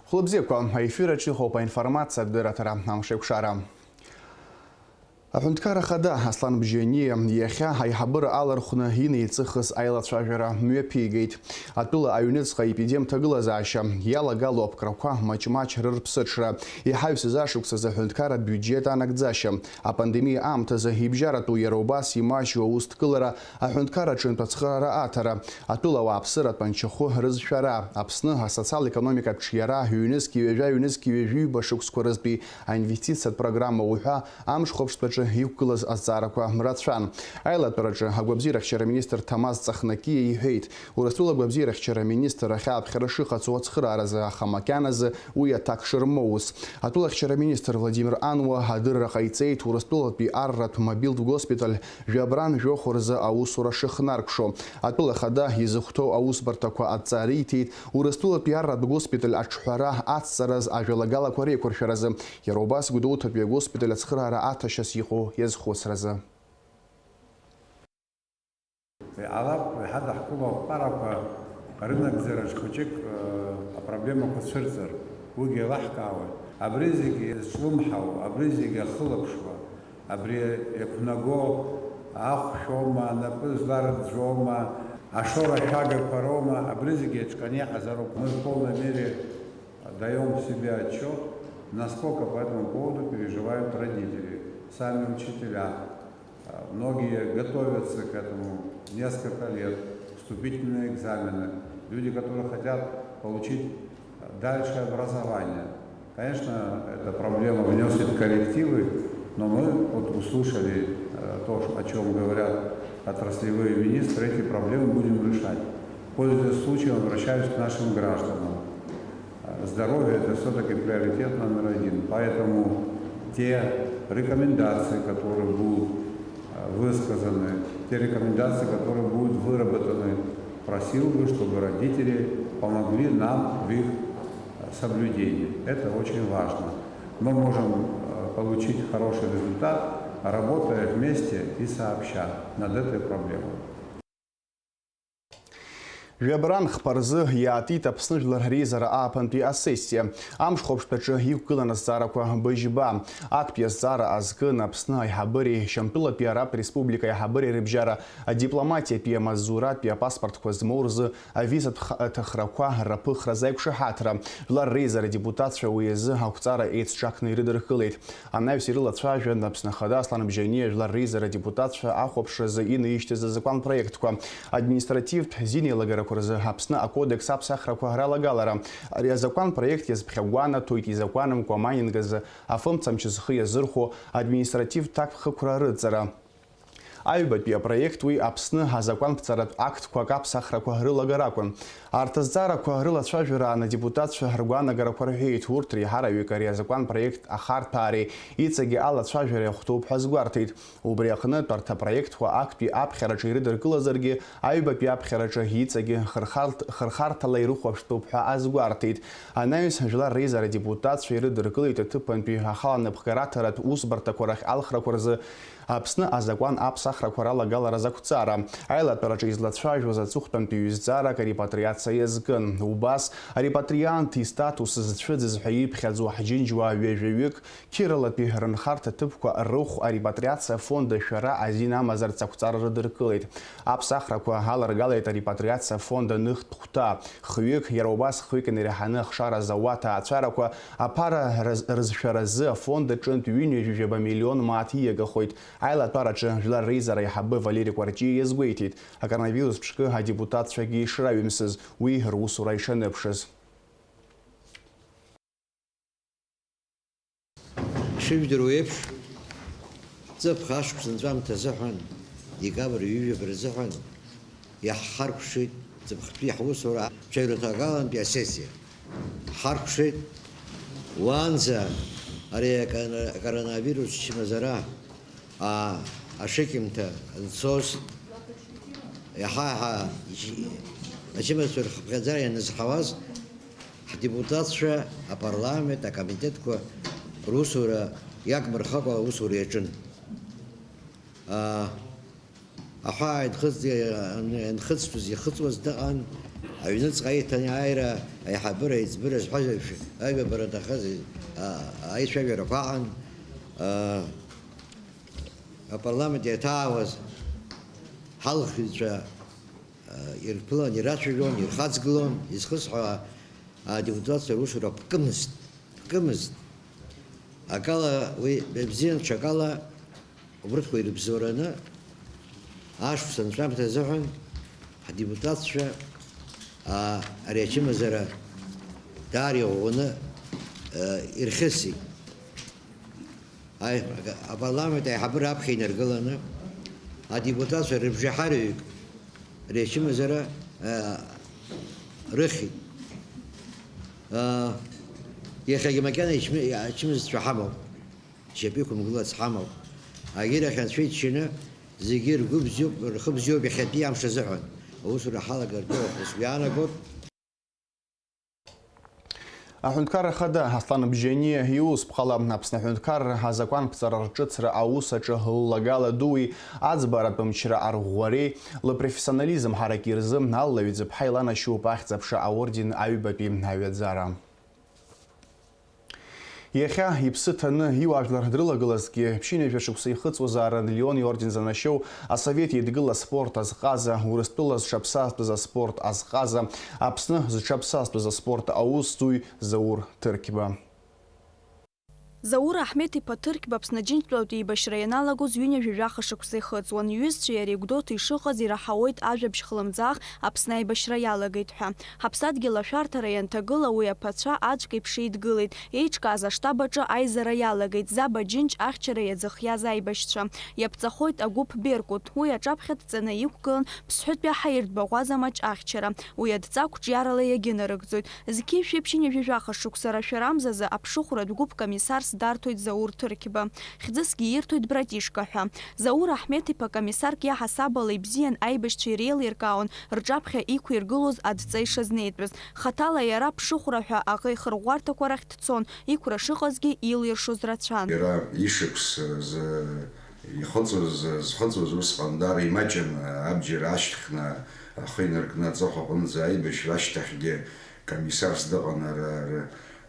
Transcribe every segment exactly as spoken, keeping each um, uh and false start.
Хәлыбзиақәа, аефир аҿы иҟоуп аинформациатә дырраҭара, амшеикәшара. Аҳәынҭқарра Ахада Аслан Бжьаниа иахьа аиҳабыра алархәны инеиҵыхыз аилацәажәара мҩаԥигеит. Атәыла аҩныҵҟа епидемҭагылазаашьа иалагало аԥкрақәа маҷ-маҷ рырԥсыҽра, иҳаҩсыз ашықәсазы аҳәынҭқарратә биуџьет анагӡашьа, апандемиа аамҭазы ибжьаратәу иара убас имаҷу аусҭгылара, аҳәынҭқарра аҿынтә ацхыраара аҭара, атәыла ауааԥсыра тәанчахәы рызшәара, Аԥсны асоциал-економикатә ҽиара ҩнызқь ҩажәа, ҩнызқь ҩажәи ҩба шықәсқәа рызтәи аинвестициатә программа уҳәа амш хәаԥштәаҿы иқәгылаз азҵаарақәа рацәан. Аилатәараҿы агәабзиарахьчара министр Ҭамаз Ҵахнакиа иҳәеит, Урыстәыла агәабзиарахьчара аминистр ахьааԥхьара шыҟаҵо ацхырааразы, аха макьаназы уи аҭак шырмоуц. Атәылахьчара аминистр Владимир Ануа адырра ҟаиҵеит Урыстәылатәи арратә мобилтә госпиталь жәабран жәохә рзы аусура шыхнаркшо. Атәыла Ахада изыхәҭоу аусбарҭақәа адҵа риҭеит, Урыстәылатәи арратә госпиталь аҿҳәара ацҵараз ажәалагалақәа реиқәыршәаразы, иара убас Гәдоуҭатәи агоспиталь ацхыраара аҭашьас иҟоу иазхәыцразы. Иҟалап, еиҳа даҳкылоу ақәԥарақәа рынагӡараҿ хәыҷык, э, апроблемақәа цәырҵыр, уигьы еилаҳкаауеит. Абри зегьы зҿлымҳау, абри зегьы ахылаԥшуа, абри иақәнаго ахәшәоума, анапы зларыӡәӡәоума, ашоура ашәагақәа роума, абри зегьы еиҿкааны иҟазароуп. Мы в полной мере даём себе отчёт, насколько по этому поводу переживают родители, сами учителя. А, многие готовятся к этому несколько лет, вступительные экзамены. Люди, которые хотят получить, а, дальше образование. Конечно, эта проблема внёсит коррективы, но мы вот услышали, э, то, ш-, о чём говорят отраслевые министры, эти проблемы будем решать. Пользуясь случаем, обращаюсь к нашим гражданам. Здоровье — это всё-таки приоритет номер один. Поэтому те рекомендации, которые будут, э, высказаны, те рекомендации, которые будут выработаны, просил бы, чтобы родители помогли нам в их, э, соблюдении. Это очень важно. Мы можем, э, получить хороший результат, работая вместе и сообща над этой проблемой. Жәабран хԥа рзы иаатит Аԥсны Жәлар Реизара ааԥынтәи асессиа. Амш хәаԥштәаҿы иқәгылан азҵаарақәа быжьба. Актәи азҵаара азкын Аԥсны аиҳабыреи Шьамтәылатәи Араб Республика аиҳабыреи рыбжьара, адипломатиатәи, амаҵзуратәи апаспортқәа змоу рзы авизатә х-, ҭахрақәа раԥыхра азеиқәшаҳаҭра. Жәлар Реизара адепутатцәа уи азы ақәҵара еицҿакны ирыдыркылеит. Анаҩс ирылацәажәан Аԥсны Ахада Аслан Бжьаниа Жәлар Реизара адепутатцәа ахәаԥшразы инаишьҭыз азакәан проектқәа. Административтә зинеилагарақәа рзы Аԥсны акодекс аԥсахрақәа ралагалара. Ари азакәан проект иазԥхьагәанаҭоит изакәанымкәа амайнинг азы афымцамч зхы иазырхәо административтә ҭакԥхықәра рыҵара. Аҩбатәи апроект уи Аԥсны азакәанԥҵаратә актқәак аԥсахрақәа рылагара акәын. Арҭ азҵаарақәа рылацәажәараан адепутатцәа ргәаанагарақәа рҳәеит, урҭ реиҳараҩык ари азакәан проект ахарҭәаареи иҵегьы алацәажәареи ахәҭоуп ҳәа азгәарҭеит. Убри аҟнытә арҭ апроектқәа актәи аԥхьараҿы ирыдыркылазаргьы, аҩбатәи аԥхьараҿы иҵегьы хырхарҭ-, хырхарҭала ирыхәаԥштәуп ҳәа азгәарҭеит. Анаҩс, Жәлар Реизара адепутатцәа ирыдыркылеит аҭыԥантәи ахаланаԥхгараҭаратә усбарҭақәа рахь алхрақәа рзы Аԥсны азакәан аԥсахрақәа ралагалара азакәҵара. Аилатәараҿы излацәажәоз аҵыхәтәантәи ҩ-зҵаарак арепатриациа иазкын. Убас, арепатриант истатус зцәыӡыз ҳәа иԥхьаӡоу ҳџьынџьуаа ҩажәаҩык қьыралатәи рынхарҭа ҭыԥқәа рыхә арепатриациа фонд ашәара азин амазарц ақәҵара рыдыркылеит. Аԥсахрақәа аларгалеит арепатриациа фонд аныхтә хәҭа, хҩык, иара убас хҩык инеиҳаны ахшара зауа аҭаацәарақәа аԥара рыз-, рызшәаразы афонд аҿынтә ҩынҩажәижәаба миллион мааҭ ииагахоит. Аилатәараҿы Жәлар Реизара аиҳабы Валери Кәарҷиа иазгәеиҭеит, акоронавирус ҿкы адепутатцәагьы ишраҩымсыз, уи русура ишаныԥшыз. Ишыжәдыруа еиԥш, ҵыԥх ашықәс анҵәамҭа азыҳәан, декабр ҩажәи жәаба рзыҳәан, иаҳхаркәшеит ҵыԥхтәи ҳусура аҽаҩраҭагалантәи асессиа. Ҳхаркәшеит уаанӡа ари акана-, акоронавирус чмазара, а, ашыкьымҭа анцоз, иаҳа-иаҳа ичи-, ачымазцәа рхыԥхьаӡара ианызҳауаз, ҳдепутатцәа апарламент акомитетқәа русура иақәмырхакәа аусура иаҿын. А, аҳәаа инхыҵ-, инхыҵтәыз, ихыҵуаз дыҟан, Аҩныҵҟа аиҭанеиааира аиҳабыра аиҵбыра зҳәаз еиԥш, аҩбабара аҭахаз, а, аицәажәарақәа аҟан, а, апарламент иаҭаауаз ҳалхҩцәа, а, ирԥылан, ирацәажәон, ирхаҵгылон, изхысҳәа, адепутатцәа русура ԥкымызт, ԥкымызт. Акала уи бзиан, ҽакала Убырҭқәа ирыбзоураны, ашықәс анҵәамҭа азыҳәан ҳдепутатцәа, аа, ари ачымазара даара иӷәӷәаны, аа, ирхьысит. Аи-, апарламент аиҳабыра аԥхьа инаргыланы, адепутатцәа рыбжеиҳараҩык ари ачымазара, аа, рыхьит. Аа, иахьагьы макьана ичмы-, ачымазцәа ҳамоуп. Шьапы иқәымгылац ҳамоуп. Агьырахь Анцәа иччаны, зегьы ргәы бзиоуп, рхы бзиоуп иахьатәи амш азыҳәан. Аусура ҳалагартә иҟоуп ҳәа сгәы иаанагоит. Аҳәынҭқарра Ахада Аслан Бжьаниа иус ԥхала Аԥсны аҳәынҭқарра азакәанԥҵара рҿыцра аус аҿы ллагала дуи аӡбаратә мчра арӷәӷәареи лпрофессионализм ҳарак ирзы Алла Ҩӡыԥҳа иланашьоуп Ахьӡ-аԥша аорден аҩбатәи аҩаӡара. Иахьа иԥсы ҭаны иуаажәлар дрылагылазҭгьы, ԥшьынҩажәа шықәса ихыҵуазаарын Леон иорден занашьоу Асовет Еидгыла аспорт азҟаза, Урыстәыла зҽаԥсазтәыз аспорт азҟаза, Аԥсны зҽаԥсазтәыз аспорт аус зуҩ Заур Ҭырқьба. Заур Аҳмеҭ-иԥа Ҭырқьба Аԥсны Аџьынџьтәылатә еибашьра ианалагоз ҩынҩажәи жәаха шықәса ихыҵуан. Иҩызцәеи иареи Гәдоуҭа ишыҟаз ираҳауеит ажәабжь хлымӡаах Аԥсны аибашьра иалагеит ҳәа. Ҳаԥсадгьыл ашәарҭара ианҭагыла, уи аԥацәа аџьк еиԥш еидгылеит. Еиҿкааз аштаб аҿы аизара иалагеит Заба Џьынџь ахьчара иазыхиаз аибашьцәа. Иаԥҵахоит агәыԥ Беркут. Уи аҿаԥхьа дҵаны иқәгылан Ԥсҳәытәи аҳаиртә Баӷәаза маҷ ахьчара. Уи адҵа қәҿиарала иагьынарыгӡоит. Зқьи жәшәи ԥшьынҩажәи жәаха шықәса рашәарамзазы аԥшыхәратә гәыԥ комиссарс дарҭоит Заур Ҭырқьба. Хьӡысгьы ирҭоит Братишка ҳәа. Заур Аҳмеҭ-иԥа комиссарк иаҳасабала ибзиан аибашьцәа иреилиркаауан рҿаԥхьа иқәиргылоз адҵа ишазнеитәыз. Хаҭала иара ԥшыхәра ҳәа аӷа ихырӷәӷәарҭақәа рахь дцон, иқәра шыҟазгьы илиршоз рацәан. Иара ишықәс зы-, ихыҵуаз, зхыҵуаз усҟан даара имаҷын, абџьар аашьҭхны, ахы инаркны аҵыхәа аҟынӡа аибашьра ашьҭахьгьы комиссарс дыҟан ара, ара,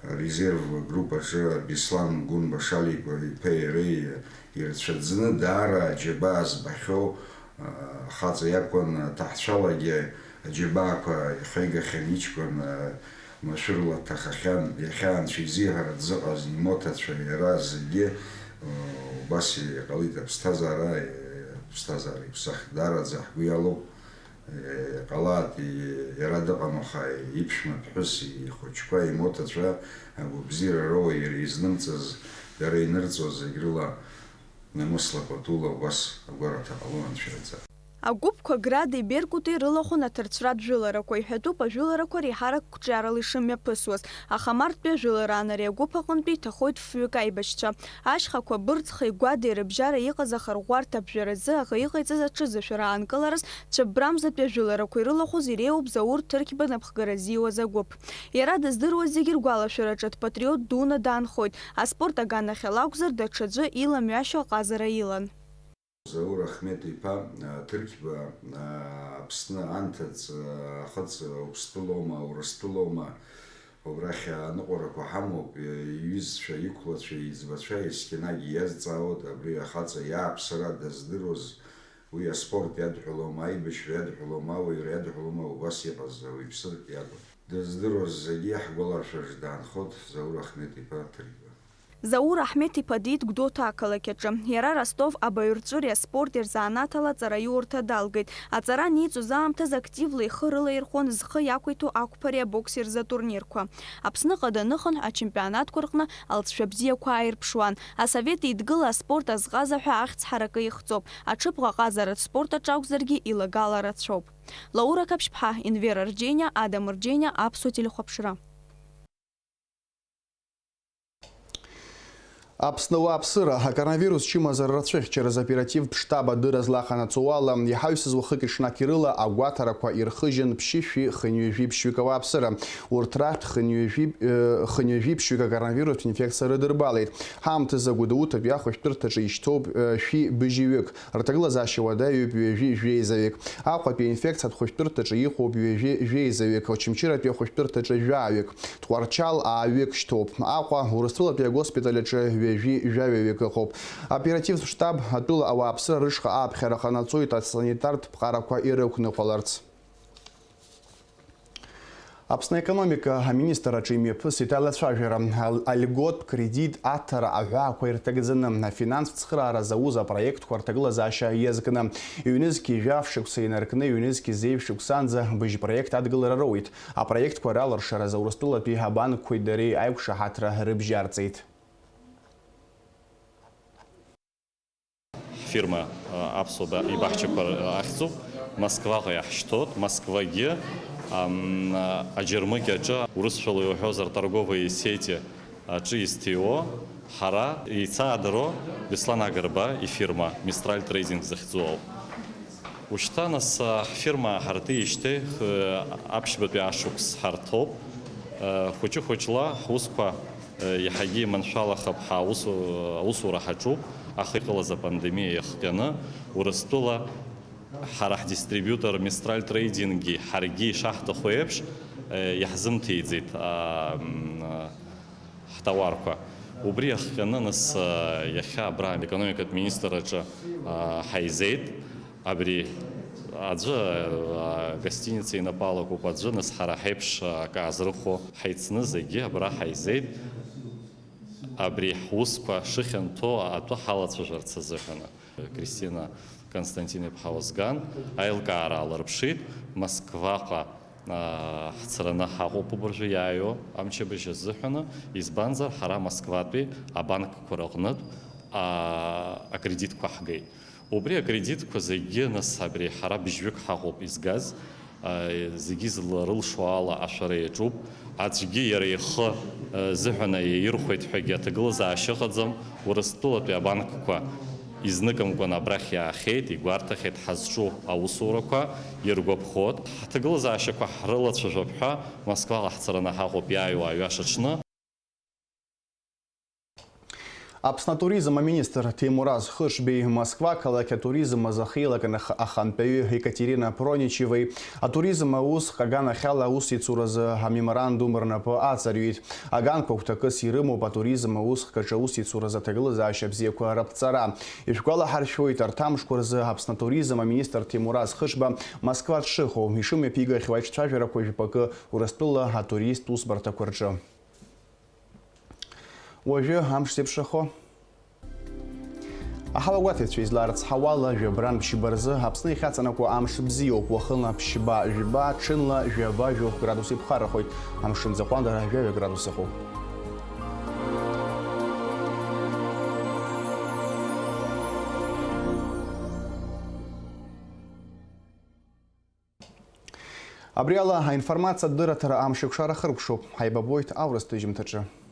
арезерв группаҿы Беслан Гәынба Шаликәа иԥеи иареи ирацәаӡаны даара аџьабаа збахьоу, а, хаҵа иакәын, аҭаацәалагьы аџьабаақәа ихеигахьан иҷкәын, а, машәырла дҭахахьан, иахьа анцәа изиҳәара дзыҟаз имоҭацәа иара зегьы, а, убас иҟалеит аԥсҭазаара, а, аԥсҭазаара иԥсахит. Даараӡа ҳгәы иалоуп. Ҟалааит, иара дыҟам, аха иԥшәма ԥҳәыс, ихәыҷқәа, имоҭацәа агәабзиара роуа иара изнымҵыз, дара инырҵуаз зегь рыла намысла патула убас агәараҭа ҟалон анцәа иаҵа. Агәыԥқәа Градеи Беркути рылахәын аҭарцәратә жәыларақәа, иҳәатәуп ажәыларақәа реиҳарак қәҿиарала ишымҩаԥысуаз, аха марттәи ажәылараан ари агәыԥ аҟынтәи иҭахоит фҩык аибашьцәа. Ашьхақәа Бырцхеи Гәадеи рыбжьара иҟаз ахырӷәӷәарҭа аԥжәаразы аӷа иҟаиҵаз аҽызышәара аанкылараз Цәыббрамзатәи ажәыларақәа ирылахәыз иреиуоуп Заур Ҭырқьба напхгара зиуаз агәыԥ. Иара дыздыруаз зегьы ргәалашәараҿы дпатриот дуны даанхоит, аспорт аганахьала акәзар, даҽаӡәы иламҩашьо аҟазара илан. Заур Ахмет-иԥа, а, Ҭырқьба, а, Аԥсны анҭыҵ, а, ахыҵ, Уԥстәылоума, Урыстәылоума, убрахь аныҟәарақәа ҳамоуп, иҩызцәа, иқәлацәа, иӡбацәа есқьынагь иазҵаауеит, абри ахаҵа иааԥсара даздыруаз, уи аспорт иадҳәалома, аибашьра иадҳәалома, ауаҩра иадҳәалома, убас иҟаз ауаҩԥсы иакәын. Дыздыруаз зегьы иаҳгәаларшәараҿы даанхоит Заур Ахмет-иԥа Ҭырқьба. Заур Аҳмеҭ-иԥа диит Гәдоуҭа ақалақь аҿы. Иара Ростов абаҩрҵәыреи аспорти рзанааҭ ала аҵараиурҭа далгеит. Аҵара аниҵоз аамҭазы активла ихы рылаирхәон зхы иақәиҭу ақәԥареи абокси рзы атурнирқәа. Аԥсныҟа даныхынҳә, ачемпионатқәа рҟны алҵшәа бзиақәа ааирԥшуан. Асовет Еидгыла аспорт азҟаза ҳәа ахьӡ ҳаракы ихҵоуп. Аҽыбӷаҟазаратә спорт аҿы акәзаргьы илагала рацәоуп. Лаура Қаԥшьԥҳа, Инвера Рџьениа, Адам Рџьениа, Аԥсуа телехәаԥшра. Аԥсны ауааԥсыра, акоронавирус чымазара рацәыхьчараз оперативтә штаб адырра злаханаҵо ала, иҳаҩсыз уахыки-ҽнаки рыла агәаҭарақәа ирхыжьын ԥшьышәи хынҩажәи ԥшьҩык ауааԥсыра. Урҭ рахьтә хынҩажәи, э, хынҩажәи ԥшьҩык акоронавирустә инфекциа рыдырбалеит. Ҳаамҭазы Гәдоуҭатәи ахәышәтәырҭаҿы ишьҭоуп, э, шәи быжьҩык. Рҭагылазаашьа уадаҩуп ҩажәи жәеизаҩык. Аҟәатәи аинфекциатә хәышәтәырҭаҿы иҟоуп ҩажәи жәеизаҩык, Очамчыратәи ахәышәтәырҭаҿы жәаҩык, Тҟәарчал ааҩык шьҭоуп. Аҟәа, Урыстәылатәи агоспиталь аҿы ҩажәи жәаҩаҩык ыҟоуп. Аоперативтә штаб атәыла ауааԥсыра рышҟа ааԥхьара ҟанаҵоит асанитартә ԥҟарақәа ирықәныҟәаларц. Аԥсны аекономика аминистр аҿы имҩаԥысит алацәажәара. Ал-, алигот, кредит, аҭара аҳәаақәа ирҭагӡаны, афинанстә цхыраара зауз апроектқәа рҭагылазаашьа иазкны, ҩнызқьи жәаф шықәса инаркны, ҩнызқьи зеижә шықәсанӡа быжь проект адгылара роуит. Апроектқәа ралыршаразы Урыстәылатәи абанкқәеи дареи аиқәшаҳаҭра рыбжьарҵеит. Ҳфирма, а, аԥсуа ба-, ибаҳчақәа, а, ахьӡуп, Москваҟа иаҳшьҭоуп, Москвагьы, ам, а, аџьармыкьаҿы, урысшәала иуҳәозар, торговые сети аҿы изҭиуо, ҳара еицаадароу Беслан Агрба ифирма, Мистраль Трейдинг захьӡу ауп. Ушьҭа нас, а, ҳфирма ҳартыижьҭеи, х-, аԥшьбатәи ашықәс ҳарҭоуп. Э, хәыҷы-хәыҷла ҳусқәа, э, иаҳагьы иманшәалахап ҳәа аус-, аусура ҳаҿуп, аха иҟалаз апандемиа иахҟьаны Урыстәыла ҳара ҳдистрибиутор Мистраль Трейдинггьы ҳаргьы ишаҳҭаху еиԥш, э, иаҳзымҭеиӡеит, а, м, ҳтауарқәа. Убри иахҟьаны нас, а, иахьа абра аекономикатә министр аҿы, а, ҳаизеит. Абри аӡәы, а, гостиница инапы алакуп, аӡәы нас ҳара ҳеиԥш, а, акы аазрыхәо ҳаицны зегьы абра ҳаизеит. Абри ҳусқәа шыхьанҭоу атәы ҳалацәажәарц азыҳәаны. Кристина Константин-иԥҳа Озган аилкаара аалырԥшит, Москваҟа, аа, ҳцараны ҳаҟоуп убыржәы иааиуа амчыбжь азыҳәаны, избанзар, ҳара Москватәи абанкқәа рыҟнытә, аа, акредитқәа ҳгеит. Убри акредитқәа зегьы, нас, абри ҳара быжьҩык ҳаҟоуп изгаз, аа, зегьы изларылшо ала ашәара иаҿуп. Аӡәгьы иара ихы, э, зыҳәан аиаирхәеит ҳәагьы аҭагылазаашьа ыҟаӡам. Урыстәылатәи абанкқәа изныкымкәан абрахь иаахьеит, игәарҭахьеит ҳазҿу аусурақәа, иргәаԥхоит. Ҳҭагылазаашьақәа ҳрылацәажәап ҳәа Москваҟа ҳцараны ҳаҟоуп иааиуа аҩаша аҽны. Аԥсны атуризм аминистр Ҭемураз Хышбеи Москва ақалақь атуризм азы ахеилакны ах-, ахантәаҩы Екатерина Проничевеи атуризм аусхк аганахьала аусеицуразы амеморандум рнапы аҵарҩит. Аганқәа гәҭакыс ирымоуп атуризм аусхк аҿы аусеицуразы аҭагылазаашьа бзиақәа раԥҵара. Ишәгәалаҳаршәоит, арҭ амшқәа рзы Аԥсны атуризм аминистр Ҭемураз Хышба Москва дшыхәо, ишымҩаԥигахьоу аиҿцәажәарақәа жәпакы Урыстәыла атуристтә усбарҭақәа рҿы. Уажәы амш зеиԥшрахо. Аҳауагәаҭаҩцәа излаарыцҳауала, жәабран ԥшьба рзы Аԥсны иахьаҵанакуа амш бзиоуп, уахынла ԥшьба, жәба, ҽынла жәаба-жәохә градус иԥхаррахоит, амшын ӡахәа дара жәаҩа градус ыҟоуп. Абри ала аинформациатә дырраҭара амшеикәшара хыркәшоуп. Ҳаибабоит аурыс ҭыжьымҭаҿы.